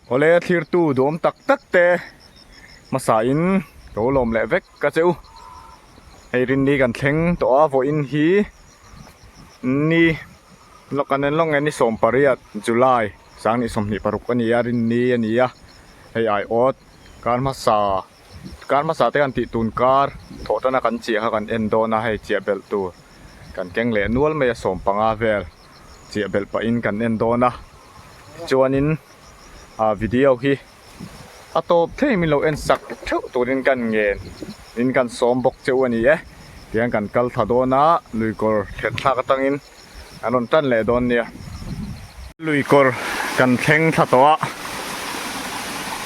Awle thlirtu duhawm tak tak te hmasa in ka lo lawm leh vek a che u. Hei rinni kan thleng tawh a vawiin hi ni lawk an en lawk nge ni 18 July 2026 a ni a rinni a ni a hei aiawt kar hmasa kar hmasa te kan tih tun kar thawh tana kan chiah kha kan en dawn a hei chiah belh tur kan keng leh nual mai a 15 vel chiah belh pahin kan en dawn a. Chuanin ah video hi a tawp thei min lo en sak theuh turin kan ngen in kan sawm bawk cheu a ni e. Tihian kan kal thla dawn a, lui kawr thlen thlak atangin an rawn tan leh dawn nia. Lui kawr kan thleng thla tawh a,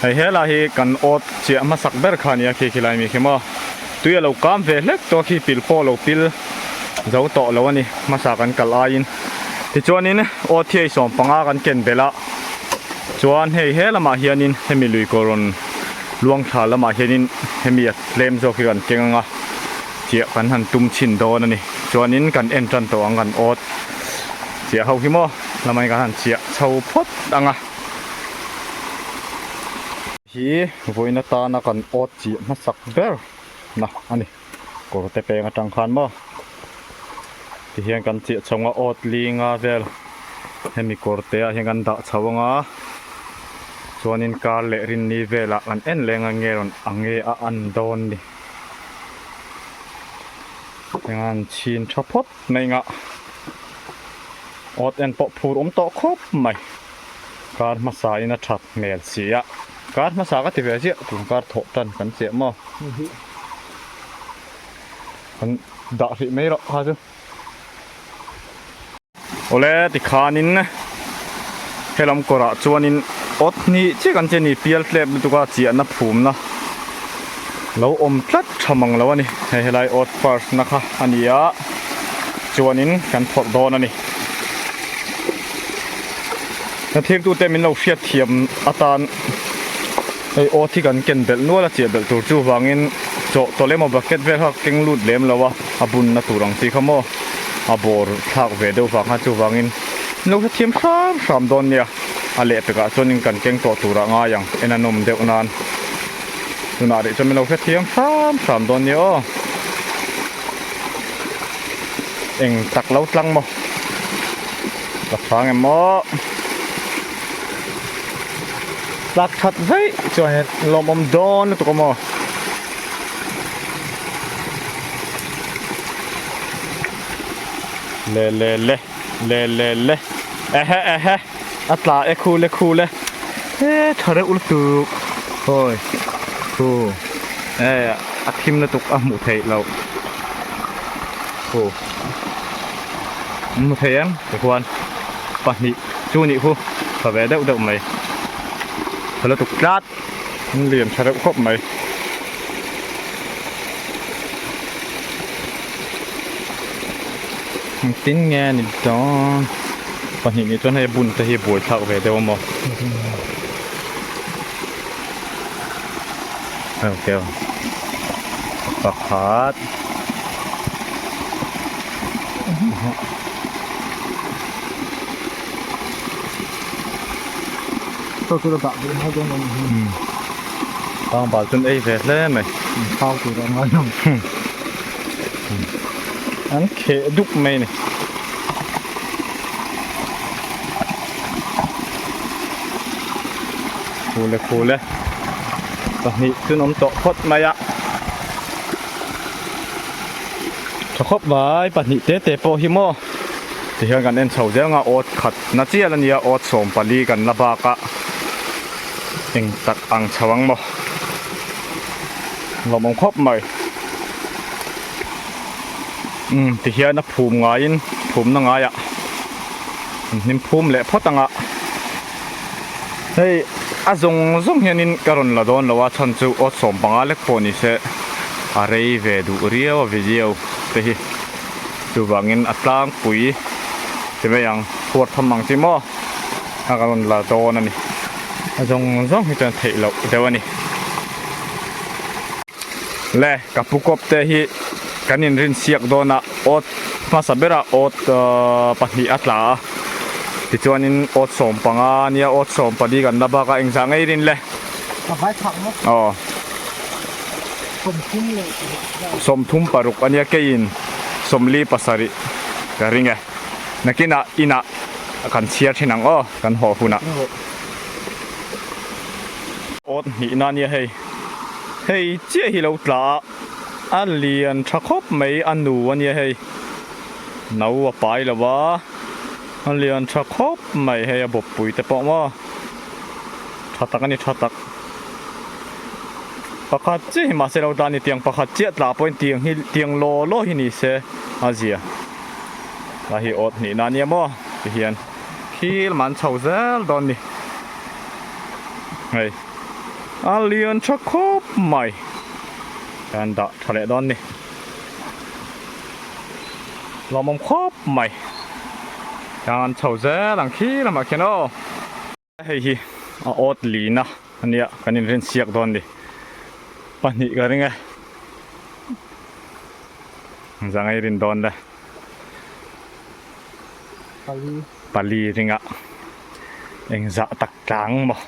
hei helai hi kan awt chiah hmasak ber kha a nia khi khilai mi khi maw. Tui a lo kam ve hlek tawh a khi pil pawh a lo pil zo tawh lo a ni hmasa kan kal aiin. Tichuanin aw thiai 15 kan ken belh a, chuan hei he lamah hianin hemi lui kawr rawn luang thla lamah hianin hemi a tlem zawk hi kan keng ang a, chiah kan han tum chhin dawn a ni. Chuanin kan en tan tawh ang kan awt chiah ho hi maw lamah hian kan han chiah chho phawt ang a. Hi vawiin atana kan awt chiah hmasak ber na a ni. Kawr te peng atang khan maw tihian kan chiah chho anga awt linga vel hemi kawr te ah hian kan dah chho anga chuanin kar leh rinni velah kan en leng a nge rawn ang nge a an dawn ni eng an chhin tha phawt mai ngah awt en pawh phur awm tawh khawp mai kar hmasa in a that hmel si a kar hmasa ka ti ve ziah tun kar thawh tan kan chiah maw. Kan dah hrih mai rawh kha chu. Awle tikhanin helam kawrah chuanin awt hnih chiah kan che ni pial tlep lutuk a chiahna phumna lo awm tlat tha mang lo a ni. Hei helai awt first na kha a ni a chuanin kan phawrh dawn a ni. Na thirtute min lo hriat thiam atan. Hei awt hi kan ken belh nual a chiah belh tur chuvangin chaw tawlh emaw bucket vel kha keng lut lem lo a, a bunna tur ang chi kha maw a bawr thlak ve deuh vang kha chuvangin min lo hrethiam hram hram dawn nia, a lehpekah chuanin kan keng tawh turah ngai ang en a nawm deuh nan tunah rih chuan min lo hrethiam hram hram dawn nia aw. Eng tak lo tlang maw ka chhang em maw. Tlak that vaih chuan hian lawmawm dawn lutuk a maw. Le le le le le le ehe ehe a tla e khu le khu le he tha reuh lutuk hawi khu e a thim lutuk a hmuh theih loh khu an hmu thei em tikhuan. pahnih chu nih khu tha ve deuh deuh mai tha lutuk tlat an lian tha reuh khawp mai engtin nge ni dawn pahnih nih chuan hei bun te hi buai thlak ve deuh a maw okay pakhat. Pangbal chuan ei ve hle mai. Thau tur a ngai ang. An kheh dup mai a ni. Khule khule pahnih chuan awm tawh phawt mai a. Tha khawp mai pahnih te te pawh hi maw tihian kan en chho zel ang a awt khat na chial a nia awt 14 kan la bak a eng tak ang chho ang maw lawmawm khawp mai umm tihian a phum ngaiin phumna ngaiah an hnim phum leh phawt ang a hei a zawng zawng hianin ka rawn la dawn lo a chhan chu awt 15 lek pawh ni se a rei ve duh riau a video te hi chuvangin a tlangpui ti mai ang huat tham ang chi maw a ka rawn la dawn a ni a zawng zawng hi chuan theih loh deuh a ni le ka pu kawp te hi kan inrin siak dawn a awt hmasa berah awt pahnih a tla a. Tichuanin awt 15 nia awt 14 kan la bak a engzah ngei rin le. Ka vai thak maw? Aw. 30 leh 36 ania keiin 47 ka ring e. Nakinah inah kan chhiar thin ang aw kan haw hunah. Awt hnihna ania hei. Hei chiah hi lo tla a a lian tha khawp mai a nu ania hei. No a pai lo a a lian tha khawp mai hei a bawppui te pawh maw tha tak a ni tha tak. Pakhat chiah hi mahse lo tla a ni tiang pakhat chiah tla pawhin tiang hi tiang law law hi ni se a zia. A hi awt hnihna ania maw ti hian khi lamah an chho zel dawn ni. Hei a lian tha khawp mai kan dah tha leh dawn ni. Lawmawm khawp mai kan chho zel ang khi lamah khian aw. Hei hi a awt lina ania kan inrin siak dawn ni. 2 ka ring e. Zangai rin dawn le. Pali. Pali ringa engzah tak tlang maw.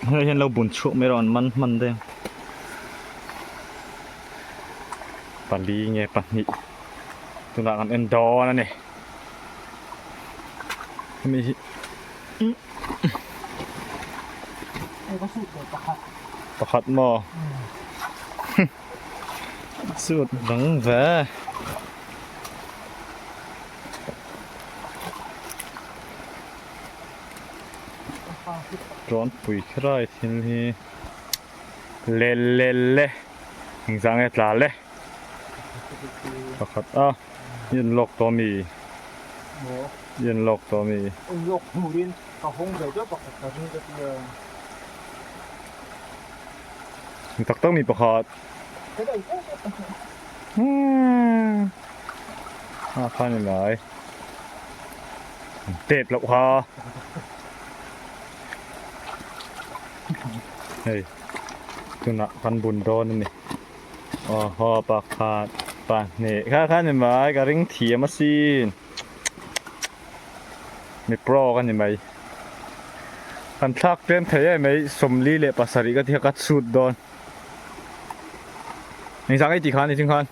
Hei hian lo bun chhuak mai rawn man hman deng. Pali nge 2 tunah kan en dawn a ni. Hemi hi pakhat maw chut dang ve tawn pui kherai thil hi le le le engzah nge tla le pakhat a. In lawk tawh mi? In lawk tawh mi? In lawk hmurin ka hawng ve deuh pakhat ka ring ka tia. Ni tak tak mi pakhat. A kha ni mai. Tep loh kha. Hei tunah kan bun dawn a ni. Aw haw pakhat pahnih kha kha ni mai ka ring thiam asin mi pro ka ni mai kan thlak tlem thei em mai 47 ka ti kha ka chhut dawn engzah nge tih khan ni ching khan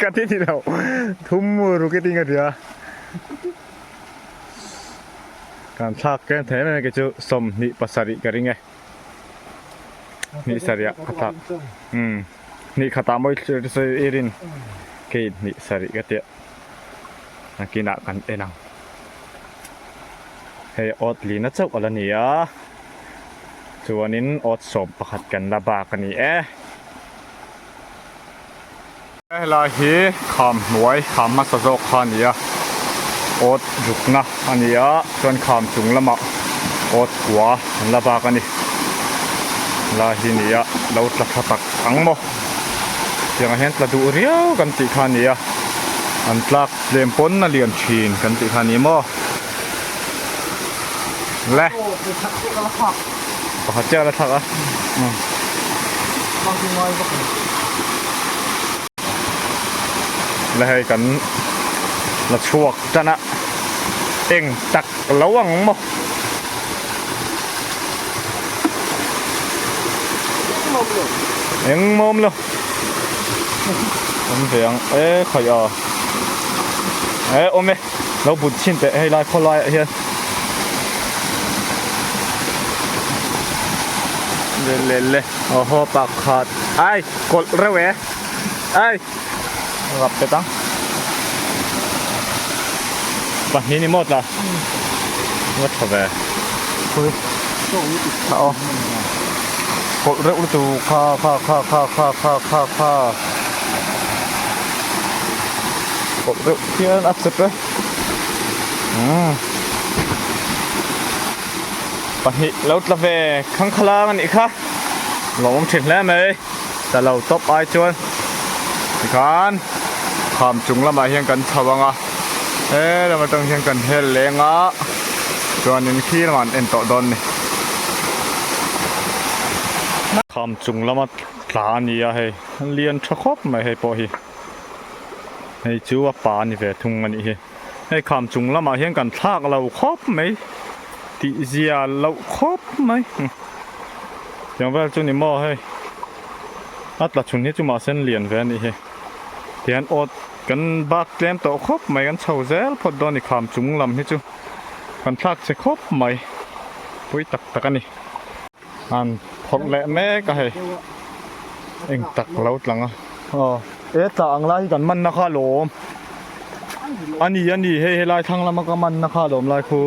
ka ti ni lo thum ruk i ting ka tia kan thlak tlem thei em em kei chu 27 ka ring e. Hnih sarih ka thlak umm hnih khatah mawi sawi irin kei hnih sarih ka tia nakinah kan en ang hei awt lina chauh a la ni a chuanin awt 11 kan la bak a ni e. Helai hi kham hnuai kham hmasa zawk kha a ni a awt rukna a ni a chuan kham chung lamah awt kua an la bak a ni helai hi ni a lo tla tha tak ang maw tiangah hian tla duh riau kan tih kha a ni a an tlak tlem pawn a lian thin kan tih kha a ni maw le pakhat chiah a la thlak a. La hei kan la chhuak tan a eng tak lo ang maw eng mawm lo awm ve ang e khaih a e awm e lo but chhin teh hei lai khawlai ah hian le le le aw haw pakhat ai kawlh reuh e ai rap pet ang pahnih ni maw tla nga tha ve aw kawlh reuh lutuk kha kha kha kha kha kha kha kha kawlh reuh hian a chep e umm pahnih lo tla ve khang khalang a nih kha lawmawm thin hle mai ta lo tawp ai chuan tikhan kham chung lamah hian kan chho ang a he lam atang hian kan hel leng a chuanin khi lamah an en tawh dawn a ni kham chung lama tla a ni a hei a lian tha khawp mai hei pawh hi. Hei chu a pa a ni ve thung a nih hi. Hei kham chung lamah hian kan thlak lo khawp mai tih zia loh khawp mai. Tiang vel chu ni maw hei. A tla chhun hi chu mahse an lian ve a nih hi. Tihian awt kan bak tlem tawh khawp mai kan chho zel phawt dawn a ni kham chung lam hi chu kan thlak che khawp mai. Pui tak tak a ni. An phawrh leh mek a hei. Eng tak lo tlang a. Aw e tla ang lai hi kan man na kha lawm. A ni a ni hei helai thlang lama ka man na kha lawm lai khu.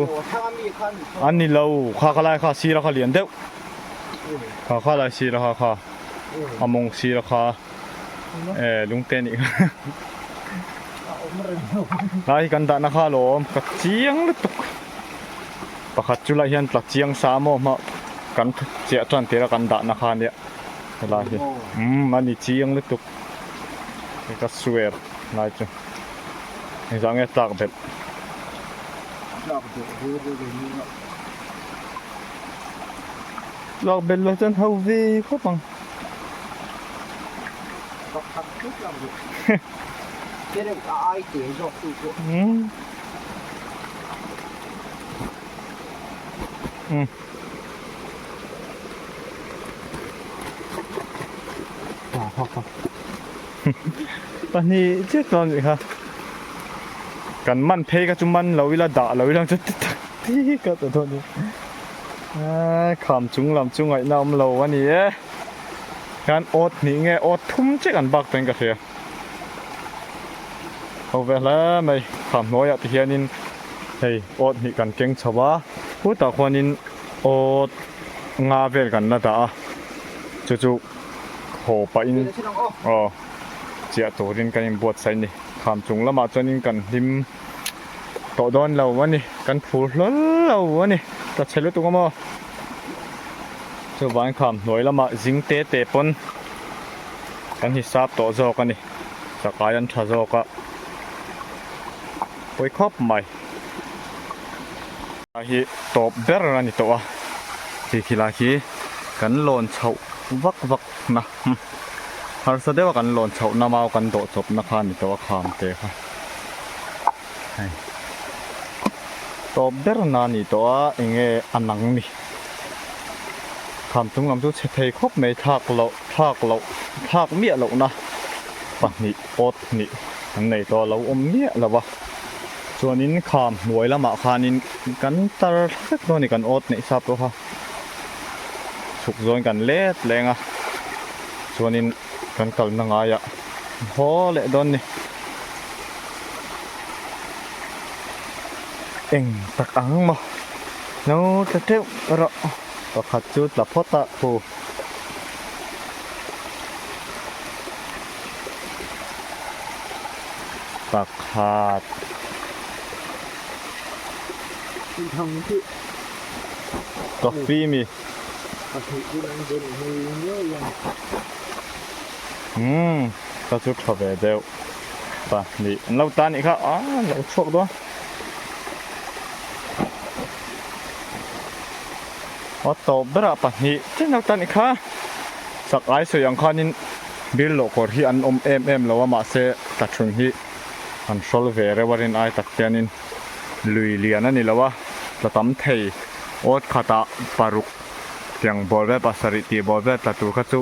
A ni lo kha kha lai kha sir a kha lian deuh. Kha kha lai sir a kha kha a mawng sir a kha e lungte a nih kha. Lai hi kan dah na kha lawm ka chiang lutuk. Pakhat chu lai hian tla chiang sa maw hma kan chiah tan tir a kan dah na kha nia helai hi umm a ni chiang lutuk ka swear lai chu engzah nge tlak belh. Tlak belh lo chuan ho ve khawp ang. Pahnih chiah chuan nih kha kan man phei kha chu man lo ila dah lo ila chu ti tak ti ka ta dawn ni kham chung lam chu ngaihna awm lo a ni e hian awt hnih nge awt thum chiah kan bak tawhin ka hria ho ve hle mai kham hnuaiah ti hianin hei awt hnih kan keng chho a hutah khuanin awt nga vel kan la dah a chu chu haw pahin aw chiah turin kan inbuatsaih a ni kham chung lamah chuanin kan hlim tawh dawn lo a ni kan phur hlawl lo a ni ka chhe lutuk a maw chuvangin kham hnuai lamah zing te te pawn kan hisap tawh zawk a ni chakai an tha zawk a pawi khawp mai hi tawp ber a ni tawh a khi khilai khi kan lawn chhoh vak vak na harsa deuh a kan lawn chhoh na mau kan dawh chawp na kha a ni tawh a kham te kha hei tawp ber na a ni tawh a eng nge a nang ni kham chung lam chu chhe thei khawp mai thlak loh thlak loh thlak miah loh na pahnih awt hnih an nei tawh a lo awm miah lo a chuanin kham hnuai lamah khanin kan tar thlek dawn a ni kan awt neih sa pawh kha. Chhuk zawn kan let leng a chuanin kan kalna ngaiah haw leh dawn ni. Eng tak ang maw no tla teuh erawh pakhat chu tla phawt a khu. Pakhat. Coffee mi. Umm ka chu tha ve deuh pahnih an lo ta nih kha a lo chhuak dawn a tawp berah pahnih chen lo ta nih kha chak ai sawi ang khanin bil lawh kawr hi an awm em em lo a mahse tlathun hi an hrawl ve reuh a rin ai tak hianin. Lui lian a ni lo a, tla tam thei awt khatah paruk tiang bawr vel pasarih tih bawr vel tla tur kha chu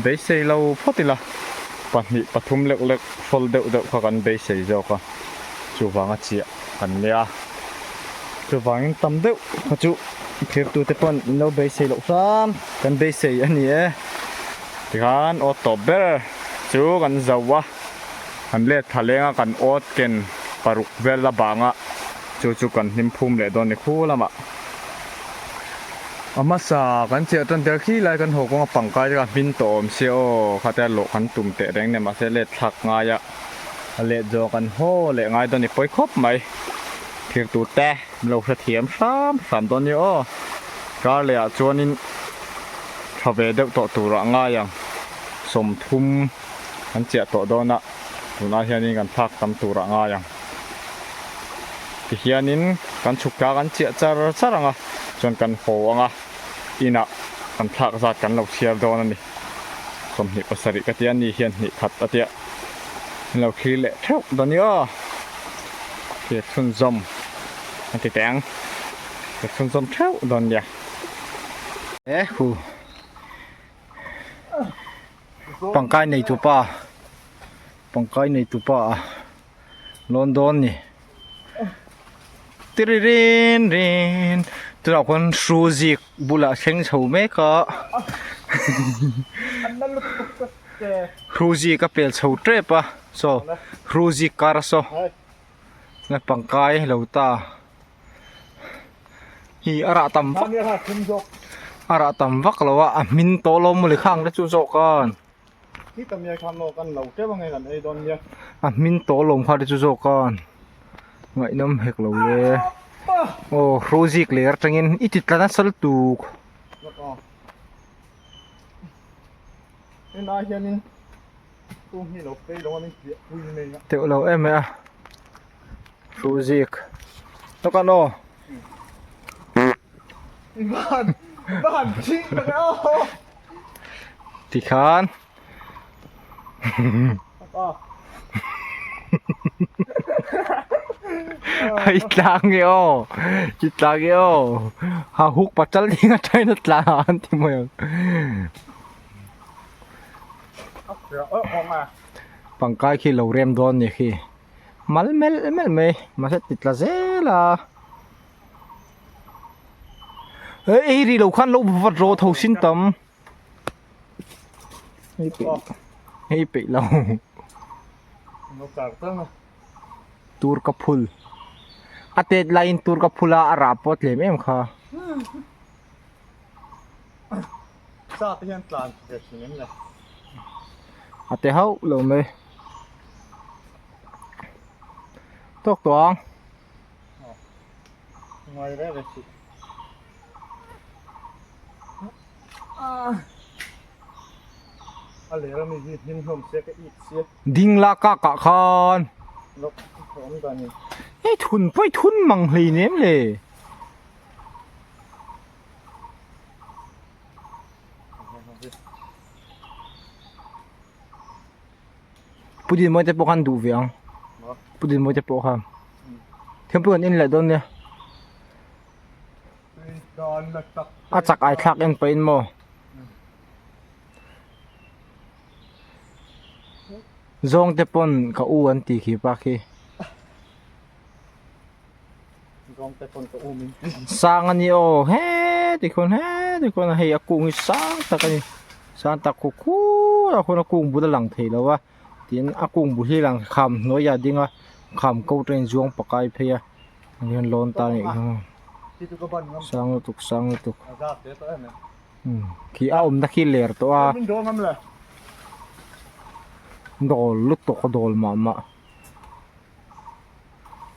beisei lo phawt ila, pahnih pathum lek lek hrawl deuh deuh kha kan beisei zawk a, chuvanga chiah kan nia. Chuvangin tam deuh kha chu thirtute pawn in lo beisei loh hram kan beisei a ni e. Tikhan awt tawp ber chu kan zo a. Kan let thla leng a kan awt ken paruk vel la bang a chu chu kan hlim phum leh dawn ni khu lamah. A hmasa kan chiah tan tel khi lai kan haw kawng a pangkai te kha hmin tawh awm sia aw kha te a lawh kan tum teh reng nen mahse let thlak ngai a a let zawh kan haw leh ngai dawn ni pawi khawp mai. Thir tur te min lo hrethiam hram hram dawn nia aw. Kar leh ah chuanin tha ve deuh tawh turah ngai ang 30. Kan chiah tawh dawn a, tunah hianin kan thlak tam tur ah ngai ang. Tihianin kan chhuk tla kan chiah char char ang a, chuan kan haw ang a, inah kan thlak zat kan lo chhiar dawn a ni. 27 ka tia ni hian hnih khat a tia. Min lo thlir leh theuh dawn i aw. Thlir chhunzawm a ti teh ang. Thlir chhunzawm theuh dawn nia. E hu. Pangkai nei tupa pangkai nei tupa a lawn dawn ni. Tiririn rin tunah khuan hru zik bulah thleng chho mek a. Hruzi ka pel chho tep a saw hruzi kar saw na pangkai lo ta hi a rah tam vak a rah tam vak lo a a hmin tawh lo maw le khang te chu zawk an a hmin tawh lawm kha te chu zawk an ngaihnawm hek lo le aw hruzik ler atangin i ti tla nasa lutuk. Helai hianin kung hi lo phei lo a min piah pui mai a. Teuh lo em mai a. Hru zik. Tawk an aw. Van van ching tak e aw. Tikhan. I tlang e aw i tlang e aw ha huk pachal ding atangin a tlang a an ti mai ang pangkai khi lo rem dawn ni khi mal melh melh mai mahse ti tla zel a ei ri lo khan lo vat rawh tho sin tam. Hei peih hei peih lo tur ka phul a tet laiin tur ka phul a a rah pawh a tlem em kha. Sa te hian tlan ve thin em le. A te hauh lo mai. Tawk tawh ang. Ngai reng reng suh. A ler ami hi hnim hlawm sia ka it sia. Ding la ka kah khan. Lok awm dan ni. Hei thun pawh i thun mang hlei nem le. Pu Dinmawii te pawh khan duh ve ang. Pu Dinmawii te pawh khan. Thianpui kan en leh dawn nia. A chak ai thlak en pahin maw. Zawng te pawn ka u an ti khi pa khi. Sang a ni aw he ti khawn he ti khawn hei a kung hi sang tak a ni sang tak khup khup a khawn a kung bul a lang thei lo a tin a kung bul hi lang kham hnuaiah a ding a kham ko te in zuang pakai phei a hian lawn ta anih kha sang lutuk sang lutuk khi a awmna khi ler tawh a dawl lutuk a dawl mah mah.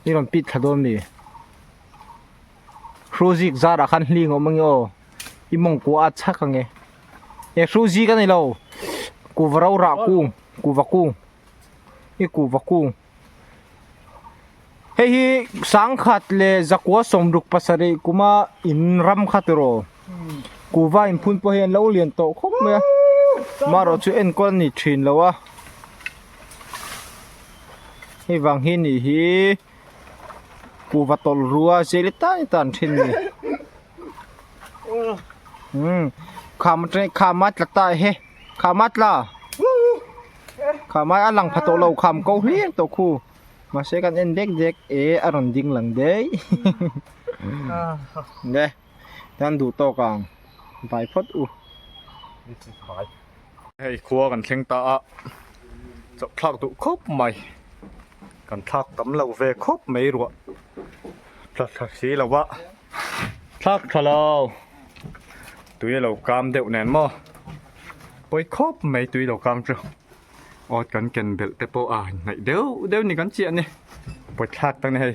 I rawn pit thla dawn mi? Hruzik zarah khan hling awm ange aw. I mawngkua a chhak ange. E hruzik a ni lo. Kuva ro rah kung, kuva kung. I kuva kung. Hei hi sangkhat leh zakua sawmruk pasarih kuma in ram kha tiraw. Kuva inphun pawh hi an lo lian tawh khawp mai a. Marawh chu enkawl a ni thin lo a. Hei vang hi nih hi kuhva tawlh rua zir i tan tan thin ni umm kham atang kham a tla ta he kham a tla kham a lang pha tawh lo kham ko hlir tawh khu mahse kan en dek dek e a rawn ding lang daih nge tan duh tawk ang vai phawt u. Hei khua kan thleng ta a, chauh thlak duh khawp mai, kan thlak tam lo ve khawp mai ruah tla thla si lo a, thlak tha lo, tui a lo kam deuh nen maw, pawi khawp mai tui lo kam chu, awt kan ken belh te pawh a hnaih deuh deuh ni kan chiah a ni, pawi thlak tak a ni hei,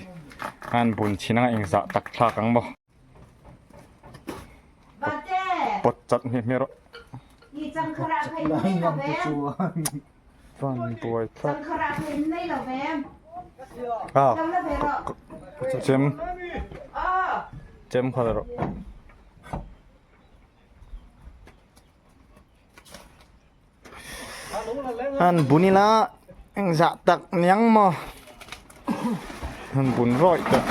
an bun chhin anga engzah tak thlak ang maw. Pawt chat hmeh hmeh rawh. Van buai thlak. Ah, chem. Chem kha la rawh. An bunila. Engzah tak niang maw han bun rawih tawh.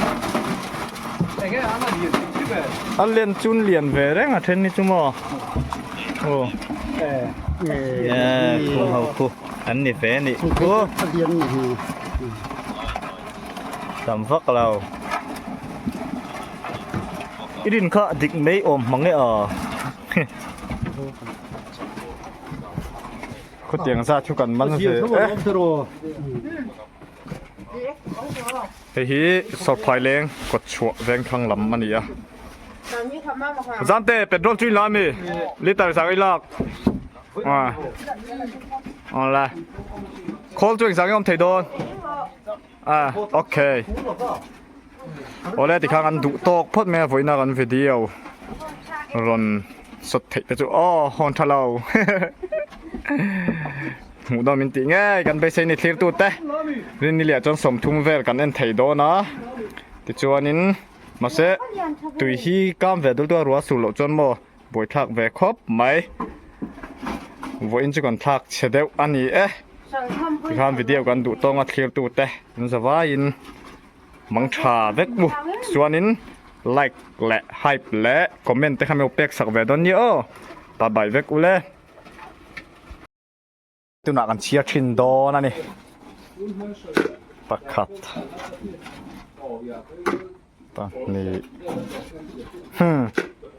A len chu an lian ve reng a then hi chu maw aw khu ho khu an ni ve a nih khu tam vak lo i rin kha dik mai awm mang e aw. Khawtiang zat chu kan man ve e. Hei hi sawrphai leng kawt chhuah veng thlang lam a ni a. Zante petrol chu i la a mi? Liter zang i lak. Awle. Khawl chu engzang i awm thei dawn? Ah okay. Awle tikhan kan duh tawk phawt mai a vawiina kan video rawn sawt theih te chu aw hawn tha lo hmuh dawn min tih ngei kan beisei ni thlir tu te rin ni leh chuan sawmthum vel kan en thei dawn a tichuanin mahse tui hi kam ve dul dul a ruah sur loh chuan maw buaithlak ve khawp mai vawiin chu kan thlak chhe deuh a ni e tikhan video kan duh tawng a thlir tu te an za vaiin mang tha vek u chuanin like leh hype leh comment te kha mi pek sak ve dawn nia aw bye bye vek u le. Tunah kan chhiar thin dawn a ni. Pakhat. Pahnih. Hmm.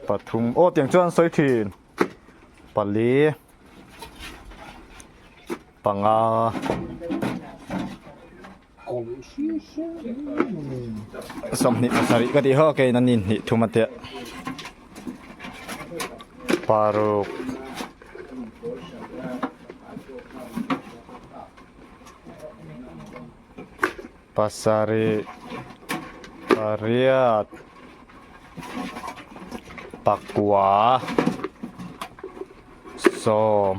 Pathum. Aw tiang chuan sawi thin. Pali. Panga. 20 pasarih ka tih ho keiin an inhnih thum a tia paruk pasarih pariat pakua sawm.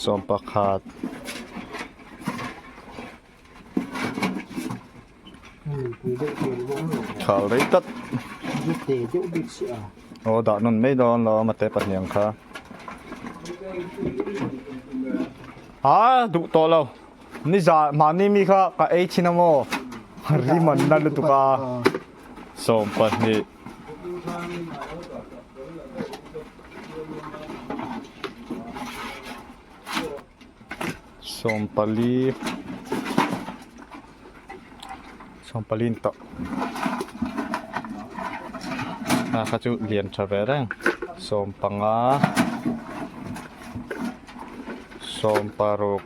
11 Khal rei tlat Aw dah nawn mai dawn lo a te pahnih ang kha A duh tawh lo ni za mahni mi kha ka ei thin a maw rim an la lutuk a 12 Sawmpali Sawmpali in tawh a kha chu lian tha ve reng sawmpanga sawmparuk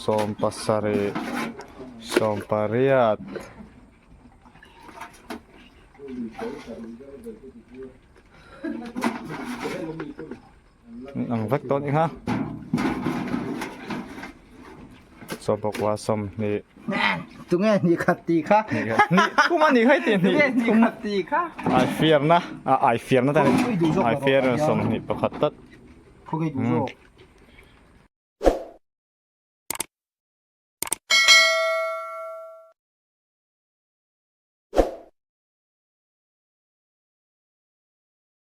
sawmpasarih sawmpariat. Ang vek dawn i kha sawmpakua 20 Tunge hnih khat ti kha hnih thum a nih khai ti hnih hnih khat ti kha ai fiarna a ai fiarna ta ai fiar 21 tat Khaw ngei duh zawk.